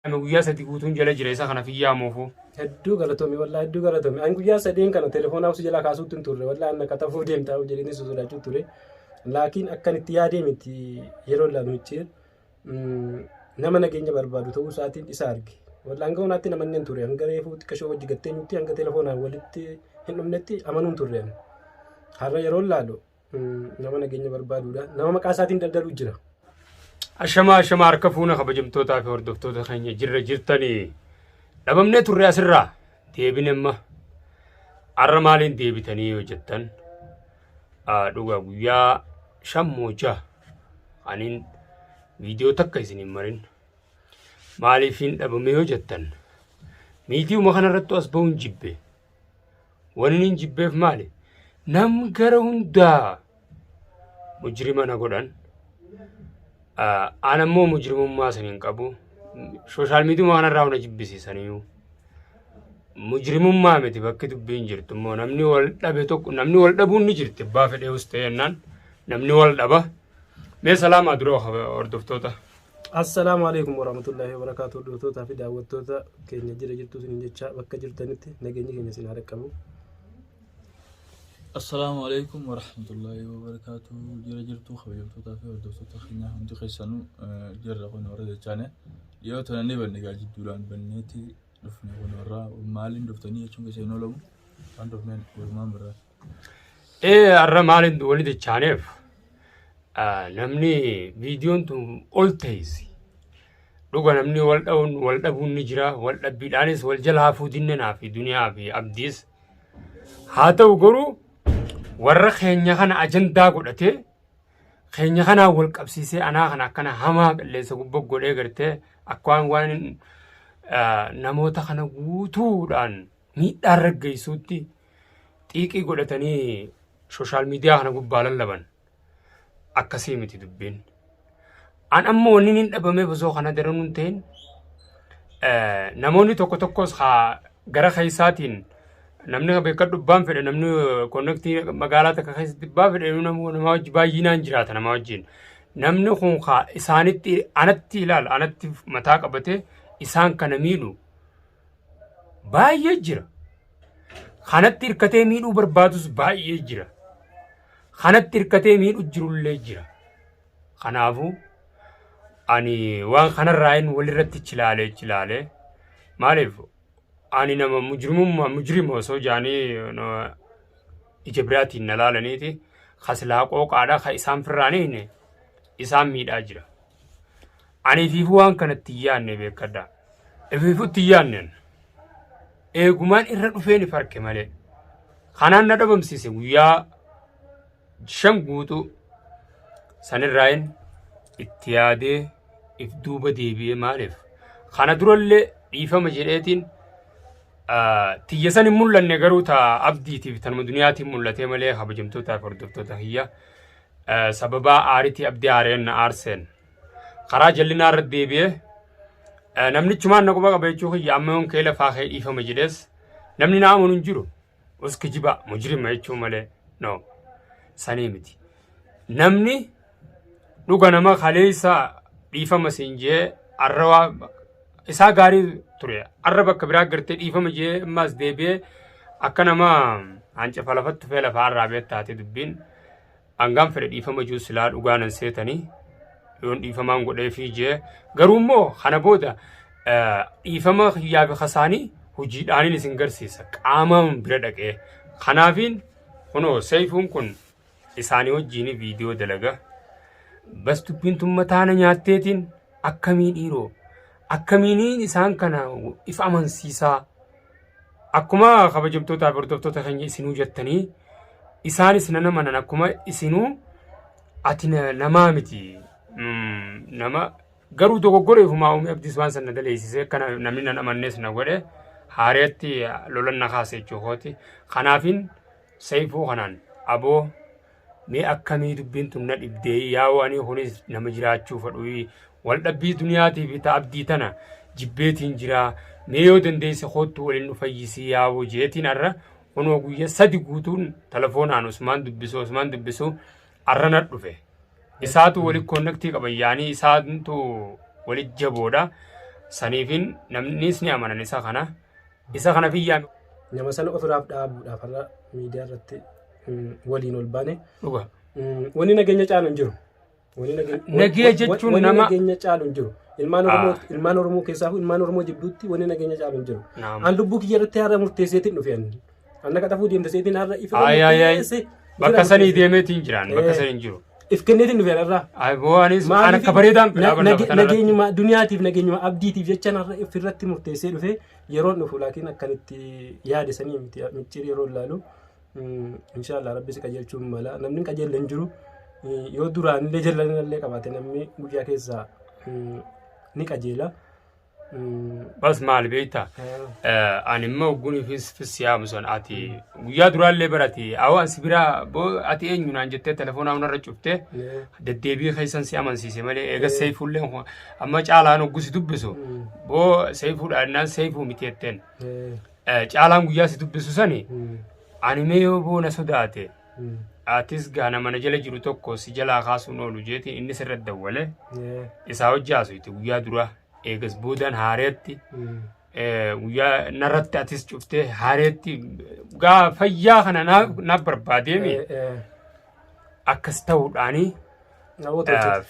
Ani guyyaa sadi guutuun jala jira isa kana fiyyaamuufu. Hedduu galatoomi wallahi, hedduu galatoomi. Ani guyyaa sadeen kana telefoonaa si jalaa kaasuutti hin turre, wallahi anna qaxafuu deemtaa jedhanii si sodaachuu ture. Laakiin akkan itti yaadee miti. Yeroo ilaalu micciir nama nageenya barbaadu ta'uu isaatiin isa arge. Wallahi hanga honaatti namanni hin ture. Hanga reefuu xiqqashoo wajji gattee nutti hanga telefoonaan walitti hin dhumnetti amanuun turre ani. Har'a yeroo ilaalu nama nageenya barbaaduudha. Nama maqaa isaatiin daldaluu jira. Ashamaa ashamaa, harka fuuna kabajamtootaa fi hordoftoota keenya, jirra jirtanii? Dhabamnee turre, asirraa deebine. Amma har'a maaliin deebitanii yoo jettan, dhugaa guyyaa 5 moo 6 aniin viidiyoo takka isin hin marin. Maaliif hin dhabame yoo jettan, miidiyuma kanarrattu as ba'uun jibbe. Wani hin jibbeef maali? Nam gara hundaa mujrima na godhan. An ammoo mujrimummaa san hin qabu. Social miidiyuma kanarraa na jibbisiisaniyyuu. Mujrimummaa miti bakki dubbiin jirtu immoo namni wal dhabe tokko, namni wal dhabuun ni jirti, abbaa fedheus ta'e jennaan namni wal dhaba. Mee salaamaa dura hordoftoota. Assalaamu alaikum warahmatullahi wabarakatuh. Hordoftoota fi daawwattoota keenya, jira jirtu isiniin jecha, bakka jirtanitti nageenyi keenya isin haa dhaqqabu. Assalaamu alaikum warahmatullahi wabarakatuh. Jira jirtu kabajamtootaa fi hordoftoota keenya hundi keessanuu? Jirra kun warra jechaane dhiyoo tana ni banne gaa, jidduudhaan banneeti dhufne. Kun warra maaliin dhuftanii jechuun keessa hin oolamu, waan dhufneen walumaan birraa. Ee, har'a maaliin wali dachaaneef, namni viidiyoon tun ol teessi. Dhuga namni wal dha'uun wal dhabuun ni jira. Wal dhabbiidhaanis wal jala hafuu dinnenaa fi duniyaa fi abdiis. Haa ta'u garuu warra keenya kana ajandaa godhatee keenya kanaan wal qabsiisee anaa kana akkana hamaa qilleensa gubbaa godhee gartee akka waan waan namoota kana guutuudhaan miidhaan raggeessuutti xiiqii godhatanii social media kana gubbaa lallaban, akkasii miti dubbiin. An amma wanni hin dhabameef osoo kana daranuu hin ta'in, namoonni tokko tokkos haa gara keessaatiin namni beekadhu abbaan fedhe, namni connectii magaalaa takka keessatti abbaa fedhe nama wajji baay'inaan jiraata nama wajjin. Namni kun haa isaanitti anatti ilaala, anatti mataa qabatee isaan kana miidhu baay'ee jira. Kanatti hirkatee miidhuu barbaadus baay'ee jira. Kanatti hirkatee miidhu jirullee jira. Kanaafuu ani waan kanarraa hin walirratti chilaalee chilaalee, maaliif ani nama mujrimummaa mujrima osoo jaanii ija biraatiin na laalaniiti kasilaa qooqaadha ka isaan firraanii isaan miidhaa jira. Ani ifiifuu waan kanatti hin yaadne, beekadha. Ifiifuu itti hin yaadne. Eegumaan irra dhufeen if arke malee. Kanaan na dhabamsiise guyyaa 5 guutuu sanirraayin itti yaadee if duuba deebi'ee, maaliif kana durallee dhiifama jedheetiin tiyya san hin mul'anne, garuu ta abdiitiif tanuma duniyaatiin mul'atee malee. Kabajamtootaa fi hordoftoota kiyya, sababaa aaritii abdii aareen na aarseen karaa jallinaa irra deebi'ee namnichumaan na quba qaba jechuu kiyya. Amma yoon kee lafaa kee dhiifama jedhees namni na amanu hin jiru. Us kijiba mujrima jechuu malee no sanii miti. Namni dhuga nama kaleessa dhiifama siin jee arra waa isaa gaarii ture, arra bakka biraa gartee dhiifama jee ammaas deebi'ee akka nama hancafa lafatti tufee lafaa arraa taate dubbiin. Hangaan fedhe dhiifama jiru silaa dhugaa nan seetanii yoon dhiifamaan godheefii jee, garuu immoo kana booda dhiifama kiyyaa fi kasaanii hojiidhaaniin isin garsiisa qaamaan bira dhaqee. Kanaafiin kunoo seefuun kun isaanii wajjiin viidiyoo dalaga. Bas dubbiin tun mataana nyaatteetiin akkamii dhiiroo akkamiiniin isaan kana if amansiisaa? Akkuma kabajamtootaa fi hordoftoota keenya isinuu jettanii, isaanis nan amanan, akkuma isinuu ati namaa miti nama garuu dogoggora ifumaa uumee abdiis waan sana daleessisee akka namni nan amannes na godhe, haareetti lolan na kaase jechuu kooti. Kanaafin seeyfuu kanaan aboo mee akkamii dubbiin tun na dhibdee, yaa'u ani kunis nama jiraachuu fedhu, wal dhabbii duniyaatii fi ta abdii tana jibbeetiin jira, mee yoo dandeesse koottu waliin nu fayyisii yaa'u jeetiin. Har'a kunoo guyya 3 guutuun telefoonaan Usmaan dubbisu, Usmaan dubbisu, har'a na dhufe. Isaatu wali connectii qaban yaanii isaantu wali jaboodha. Saniifin namnis ni amanan isa kana. Isa kana fiyyaa. Nama sana ofirraaf dhaabuudhaaf har'a miidiyaa irratti waliin ol baane. Dhuga. Wanni nageenya caalu hin jiru. Wanni Nageenya jechuun wanni nama nageenya caalu hin jiru. Ilmaan Oromoo ilmaan Oromoo keessaa ilmaan Oromoo jidduutti wanni nageenya caalu hin jiru. Naam. An lubbuu kiyya irratti har'a murteesseetiin dhufe ani. An naqa xafuu deemte seetiin har'a ifa Ay ay ay. murteessee Bakka sanii deemeetiin jiraan bakka Eh. sanii hin jiru. If kenneetiin dhufe har'a. Ay boo anis an akka bareedaan fedhaa bar lafa tanarratti. Nageenyuma duniyaatiif nageenyuma abdiitiif jecha har'a ifirratti murteessee dhufe yeroon dhufu laakiin akkanitti yaade sanii miti micciir yeroo ilaalu inshaallah rabbi si qajeelchuun mala namni hin qajeelle hin jiru yoo duraanillee jallanillee qabaate namni guyyaa keessaa ni qajeela. Bas maal beektaa? Ani immoo ogguun fis yaamu sun ati guyyaa duraallee barati awwa asi biraa boo ati eenyu naan jettee telefoonaa hundarra cuftee deddeebii keessan si amansiise malee eega seefuullee amma caalaan oggu si dubbisu boo seefuudha innaan seefuu miti jetteen. Caalaan guyyaa si dubbisu sani ani mee yoo boo na sodaate atis gaana mana jala jiru tokko si jalaa kaasuun oolu jeetiin inni sirra dawwale isaa hojii haasofte guyyaa duraa eegas boodaan haareetti guyyaa narratti atis cuftee haareetti gaa fayyaa kana naaf barbaadeemi akkas ta'uudhaanii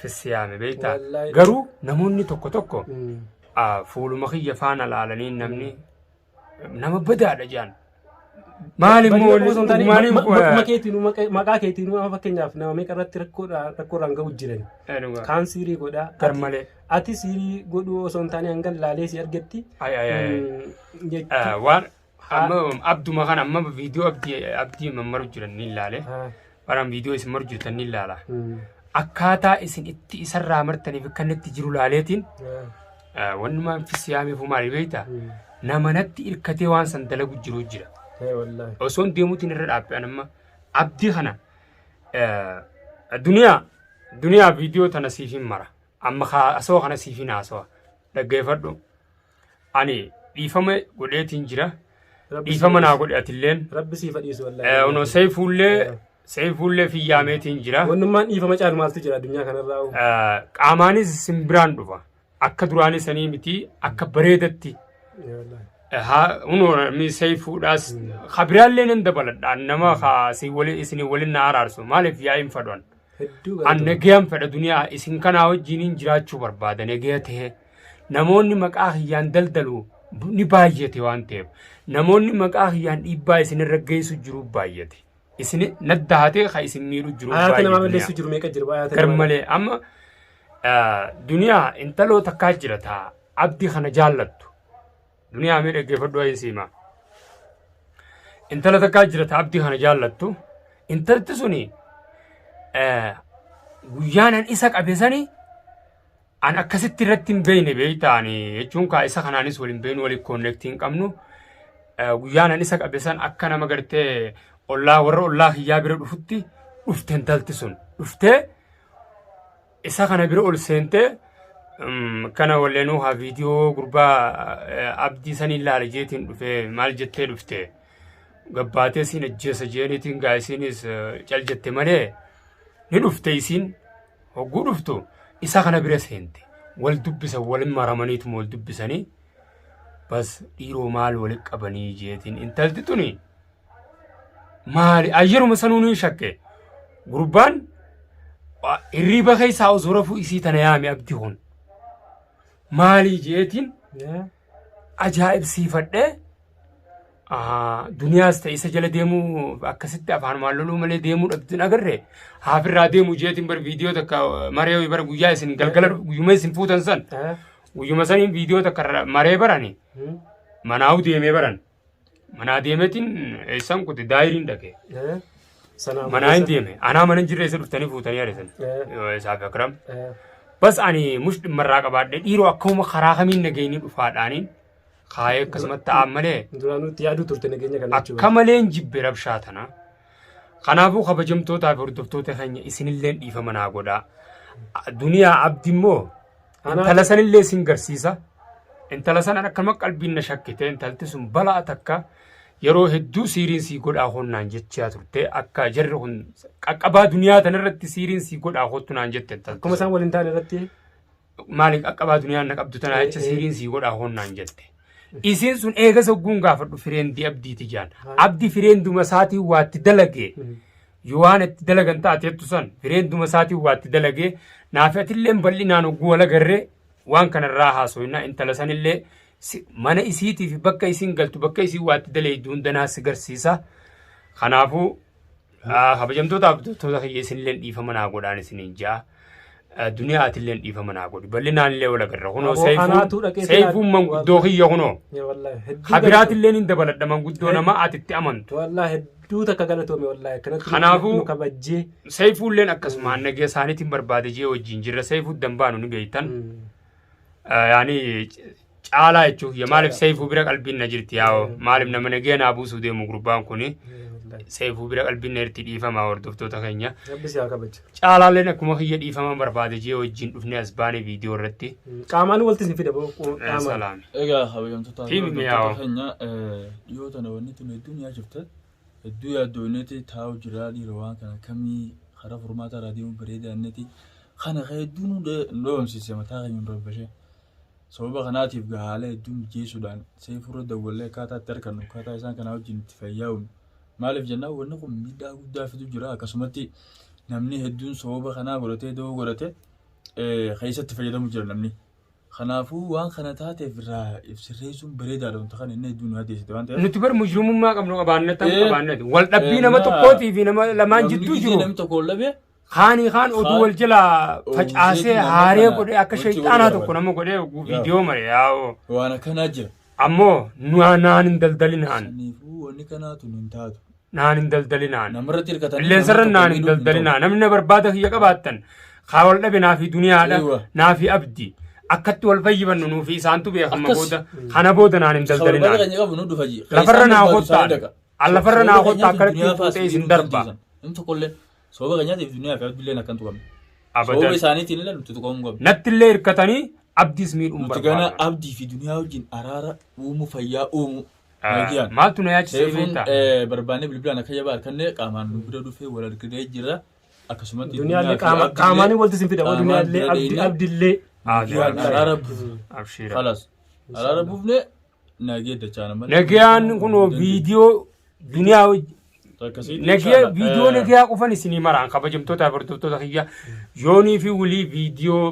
fissiyaame beektaa Wallaahi. garuu namoonni tokko tokko fuuluma kiyya faana laalanii namni nama badaadha jedhan. Maal immoo maaliif Maqaa keetiin amma fakkeenyaaf nama meeqa irratti rakkoodhaan gahu jiran. Kaan siirii godhaa. Gar malee. Ati siirii godhuu osoo hin taane hanga laalee si argetti. Ay ay ay. Waan amma abduma kana amma viidiyoo abdii abdii mammaru jiran ni ilaale. Baraan viidiyoo isin maru jirtan ni ilaala. Akkaataa isin itti isarraa martaniif akka inni itti jiru laaleetiin wannumaan fissiyaameefu maali beektaa? Nama natti hirkatee waan san dalagu jiru jira. Osoo hin deemuutiin irra dhaabbe amma abdii kana duniyaa duniyaa viidiyoo tana siif hin mara. Amma haasawaa kana siif hin haasawa. Dhaggeeffadhu. Ani dhiifama godheetiin jira. Dhiifama naa godhe atilleen. Rabbi siif dhiisu wallaahi. Onoo seefuullee seefuullee fiyyaameetiin jira. Wannummaan dhiifama caalu maaltu jira addunyaa kanarraa? Qaamaanis simbiraan dhufa. Akka duraanii sanii miti akka bareedatti. Hunoo namni seefuudhaas kabiraallee nan dabaladha. Nama isinii waliin na araarsu. Maaliif yaa'iin fadhan? Hedduu An nagayaan fedha duniyaa isin kanaa wajjiniin jiraachuu barbaada nagaya ta'e. Namoonni maqaa kiyyaan daldalu ni baay'ate waan ta'eef. Namoonni maqaa kiyyaan dhiibbaa isinirra geessu jiru baay'ate. Isin naddahatee kan isin miidhu jiru Ayaata namaa baay'ate. balleessu jiru meeqa jiru ayaata Gar namaa. malee amma duniyaa intaloo takkaa jira taa abdii kana jaallattu. Duniyaa mee dhaggeeffadhu ayyi siima. Intala takkaa jira taa abdii kana jaallattu. Intalti suni guyyaan an isa qabe sani an akkasitti irratti hin beekne beektaa ani jechuun kaa isa kanaanis waliin beeknu waliin koonnektii hin qabnu. Guyyaan an isa qabe san akka nama gartee ollaa warra ollaa kiyyaa bira dhufutti dhufte intalti sun dhuftee isa kana bira ol seentee kana walleenuu haa viidiyoo gurbaa abdii sanii ilaala jeetiin dhufee maal jettee dhufte gabbaatee siin ajjeesa jeeniitiin gaa isiinis cal jette malee ni dhufte isiin hogguu dhuftu isa kana bira seente wal dubbisan wal maramaniituma wal dubbisanii bas dhiiroo maal wali qabanii jeetiin intalti tuni maali ayyeruma sanuu ni shakke gurbaan hirriiba keessaa osoo rafuu isii tana yaame abdii kun maalii jeetiin ajaa'ibsiifadhee duniyaas ta'e isa jala deemuu akkasitti afaanumaan loluu malee deemuu dhabduun agarre haafirraa deemuu jeetiin bar viidiyoo takka maree bar guyyaa isin galgala guyyuma isin fuutan san guyyuma saniin viidiyoo takka maree barani manaa'u deemee baran manaa deemeetiin eessan kute daayiriin dhaqe manaa hin deeme anaa mana hin jirre isa dhuftanii fuutanii arisan isaaf akram bas ani mush dhimmarraa qabaadhe dhiiroo akkuma karaa kamiin nageenyi dhufaadhaaniin kaayee akkasumatti ta'an malee Duraanuu itti yaaduu turte nageenya kana jechuudha. akka malee hin jibbe rabshaa tana. Kanaafuu kabajamtootaa fi hordoftoota keenya isinillee dhiifama naa godhaa. Duniyaa abdi immoo intala sanillee isin garsiisa. Intala sana akkanuma qalbiin na shakkite intalti sun balaa takka yeroo hedduu siiriin sii godhaa honnaan jechaa turte akka jarri kun qaqqabaa duniyaa tanarratti siiriin sii godhaa hottu naan jette intalti Akkuma sun. isaan waliin ta'an irratti. Maali qaqqabaa duniyaan na qabdu tanaa jecha siiriin sii godhaa honnaan jette. Isiin sun eega sogguun gaafadhu fireendii abdiiti jaan. Abdi fireenduma isaatiin waatti dalage. Yoo waan itti dalagan taate jettu san fireenduma isaatiin waatti dalage. Naafi atilleen bal'inaan hogguu wal agarree waan kanarraa haasoyna intala sanillee mana isiitii fi bakka isiin galtu bakka isiin waatti dalaydu hunda naa si garsiisa. Kanaafuu kabajamtoota hordoftoota kiyya isinilleen dhiifama naa godhaan isiniin ja'a. Duniyaa atilleen dhiifama naa godhi. Bal'inaan illee wal agarra. Kunoo Aboo, anaatu dhaqee seefuun manguddoo kiyya kunoo. Yaa wallaahi hedduu Habiraatillee ni dabaladha manguddoo nama ati itti amantu. Wallaahi hedduu takka galatoomi wallaahi akkanatti nu kabajjee. Seefuulleen akkasuma nagee isaaniitiin barbaade jee wajjin jirra. Seefuu dambaanu ni beektan. Yaani caalaa jechuun kiyya maaliif seefuu bira qalbiin na jirti yaa'oo maaliif nama nagee naa buusuu deemu gurbaan kuni seefuu bira qalbiin na jirti dhiifama hordoftoota keenya. Rabbi si haa kabaju. Caalaalleen akkuma kiyya dhiifama barbaade jee wajjin dhufnee as baane viidiyoo irratti. Qaamaan walitti isin fida boo qaamaan. Salaami. Egaa kabajamtoota fi Fiilmi hordoftoota yaa'oo. keenya dhiyoo tana wanni tun hedduun yaachifte hedduu yaaddooneti taa'u jira dhiira waan kana kamii karaa furmaataa irraa deemuu bareedaa inneti kana ka hedduu nu dhoomsise mataa keenya nu rabbashe. Sababa kanaatiif gaa haala hedduu mijeessuudhaan seefurra dawwallee akkaataa itti argannu akkaataa isaan kanaa wajjin itti fayyaa'uun maaliif jennaan wanni kun miidhaa guddaa fidu jira akkasumatti namni hedduun sababa kanaa godhatee da'oo godhate keessatti fayyadamu jira namni. Kanaafuu waan kana taateef irraa if sirreessuun bareedaadha wanta kana inni hedduu nu haddeessite waan ta'eef. Nuti bar mujrimummaa qabnu qabaanne ta'uu qabaanne wal dhabbii nama tokkootii fi nama lamaan Namni jidduu gisee jiru. Namni tokko wal dhabe Kaanii kaan oduu wal jalaa facaasee nama haaree kana godhee akka walitti shayxaanaa godhuu tokko nama godhee oguu Yaa. viidiyoo mare yaa'oo. waan akkanaa jira. Ammoo naan hin daldalinaan Saniifuu wanni kanaatu hin taatu. naan hin daldalinaan. Namarratti hirkatanii Qilleensarra nama naan tokko hin miidhuun hin ta'u. daldalinaa namni na barbaada kiyya qabaattan kaa wal dhabe naa fi duniyaadha Eewa. naa fi abdi akkatti wal fayyifannu nuu fi isaantu beekama Akkas. booda kana booda naan hin Ka barbaada daldalinaan. keenya qabu nu dhufa jee. Lafarra naa kottaan. kottaan. Lafarra naa kottaa akkanatti fuutee isin darba. Namni tokkollee sababa keenyaatiif duniyaa fi abdilleen akkan tuqamne. Sababa Abadan. isaaniitiin illee nuti tuqamuu qabna. Nattillee hirkatanii abdiis miidhuun Nuti gana barbaada. abdii fi duniyaa wajjin araara uumuu fayyaa uumuu. Nagiyaan. Maaltu na yaachise Seefuun beektaa? barbaannee bilbilaan akka jabaa harkanne qaamaan nu bira dhufee wal arginee jira. Akkasumatti Duniyaallee qaamaan walitti isin fida boo duniyaallee abdi abdillee. Nagiyaan araara buufne. Abshiira. Khalas. Araara buufne nagee dachaana malee. Nagiyaan kunoo viidiyoo duniyaa wajjin Akkasitti Nagiyaa inshallah. viidiyoo nagiyaa qofan isinii maraan kabajamtoota hordoftoota kiyya yoonii fi wulii viidiyoo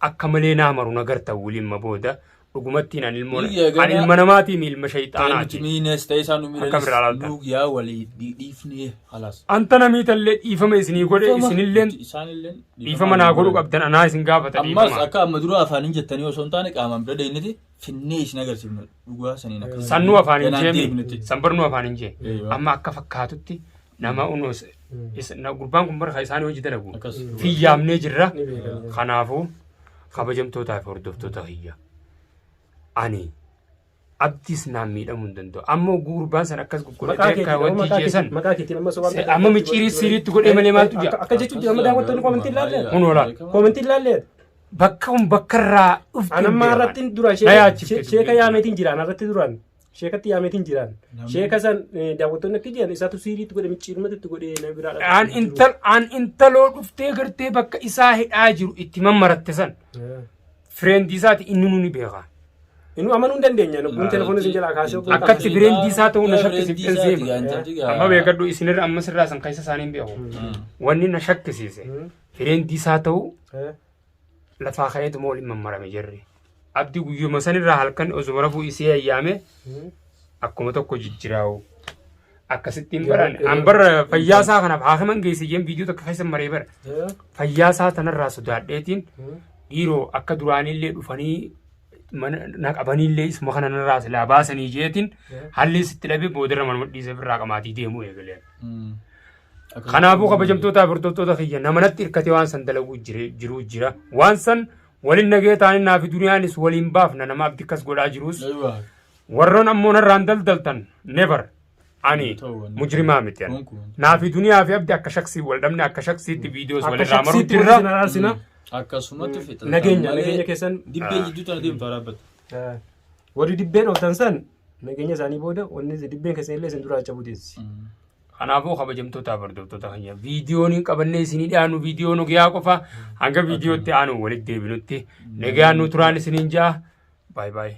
akka malee naa maru nagarta wuliin ma booda dhugumattiin an ilmoo Biyya an gana- ilma namaatii ilma Ta'e nuti shayxaanaati. miines ta'e isaan nu Akka biraa laaltan. miidhanis nu yaa walii dhiifnee halaas. Anta namiitallee dhiifama isinii godhe isinilleen Isaanilleen dhiifama naa godhuu qabdan anaa isin gaafata Ammas dhiifama. akka amma dura afaaniin jettanii osoo hin taane qaamaan bira deemniti finnee isin agarsiifna dhugaa saniin akka Sannuu afaan hin Ganaan jeemi. deemnutti. Sanbarnuu afaan hin jee. Eeywa. Amma akka fakkaatutti nama unos gurbaan kun bara isaanii hojii dalagu. Akkas. Fiyyaamnee jirra. Ni beekan. Kanaafuu kabajamtootaa fi hordoftoota kiyya. Ani abdiis naan miidhamuu hin danda'u. Amma gurbaan san akkas Maqaa guggodhatee akka keetiin wanti maqaa jeesan. keetiin maqaa keetiin amma sobaan Amma micciirii siriitti godhee malee maaltu jira? Akka jechuutti amma daawwattoonni koomentii ilaallee. Kun oola. Koomentii ilaallee. Bakka kun bakka irraa dhufte. An amma irratti dura Na yaachifte sheeka dubbiin. yaameetiin jiraan irratti duraan sheekatti yaameetiin jiraan sheeka san daawwattoonni akka jiran isaatu siiriitti godhe micciirmatti itti godhe nama biraa An intal an intaloo dhuftee gartee bakka isaa hidhaa jiru itti mammaratte san fireendi isaati inni nu ni beeka. Inuu amanuu hin dandeenya lubbuun telefoona isin jalaa kaasee obbo Akkatti fireendi isaa ta'uu na shakkisiifte seema. Intalti Amma beekadhu isinirra amma sirraa san keessa isaanii hin beeku. Wanni na shakkisiise fireendi isaa ta'uu lafaa ka'eetuma waliin mammarame jirri. Abdi guyyuma sanirraa halkan osuma rafuu isii ayyaame akkuma tokko jijjiraa'u. Akkasittiin baran an bara fayyaa isaa kanaaf haakiman geesse jeen viidiyoo tokko keessa maree bara. Fayyaa isaa tanarraa sodaadheetiin dhiiroo akka duraanillee dhufanii mana na qabaniillee isuma kana narraa silaa baasanii jeetiin halli sitti dhabe boodarra manuma dhiisee birraa qamaatii deemuu eegaleen. Kanaafuu kabajamtoota hordoftoota kiyya nama natti hirkatee waan san dalaguu jiruu jira. Waan san waliin nagee taanii naa fi duniyaanis waliin baafna nama abdi akkas godhaa jirus. Warroon ammoo narraan daldaltan never ani mujrimaa miti ani. Naa fi duniyaa fi abdi akka shaksii wal dhabne akka shaksiitti viidiyoos Akka walirraa maruu shaksiitti waliin jirra. isin araarsina. Akkasumatti fixa. Nageenya nageenya keessan Dibbee jidduu tana deemtu dhaabbata. Warri dibbee dhooftan san nageenya isaanii booda wanni dibbeen keessan illee isin duraa cabuu teessi. Kanaafuu kabajamtoota hordoftoota keenya viidiyoon hin qabannee isinii dhiyaannu viidiyoo nagayaa qofa hanga viidiyootti aanu walitti deebinutti nagaan nu turaan isiniin jaa. Baay baay.